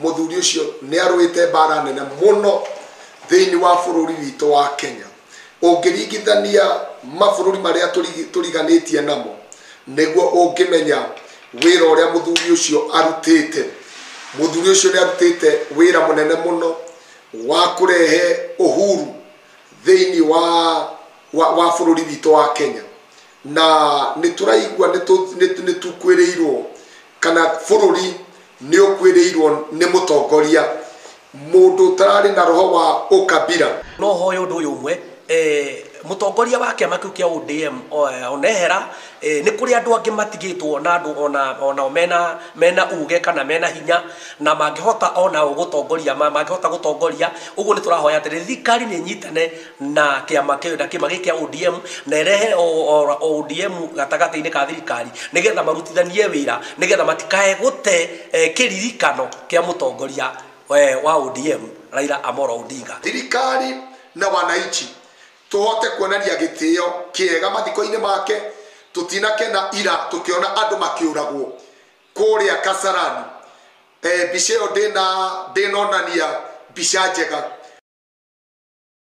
Mũthuri ũcio nĩ arũĩte mbara nene mũno thĩinĩ wa bũrũri witũ wa Kenya. Ũngĩringithania mabũrũri marĩa tũriganĩtie namo, nĩguo ũngĩmenya wĩra ũrĩa mũthuri ũcio arutĩte. Mũthuri ũcio nĩ arutĩte wĩra mũnene mũno wa kũrehe uhuru thĩinĩ wa bũrũri witũ wa Kenya. Na nĩ tũraigua nĩ tũkwĩrĩirwo kana bũrũri nĩ ũkwĩrĩirwo nĩ mũtongoria mũndũ ũtararĩ na roho wa ũkabira. No hoyo ũndũ ũyũ ũmwe, mũtongoria wa kĩama kĩu kĩa ODM onehera, nĩ kũrĩ andũ angĩ matigĩtwo na andũ onao mena uge kana mena hinya na mangĩhota onao gũtongoria, mangĩhota gũtongoria. Ũguo nĩ tũrahoya atĩrĩ, thirikari nĩ ĩnyitane na kĩama kĩu, na kĩama gĩkĩ kĩa ODM, na ĩrehe ODM gatagatĩ-inĩ ka thirikari nĩgetha marutithanie wĩra, nĩgetha matikae gũte kĩririkano kĩa mũtongoria wa ODM Raila Amolo Odinga. Thirikari na wananchi tuhote kuonania gĩtĩo kĩega mathiko-inĩ make. Tũtinakena ira tũkĩona andũ makĩũragwo kũrĩa Kasarani. Mbica ĩyo ndĩnonania mbica njega.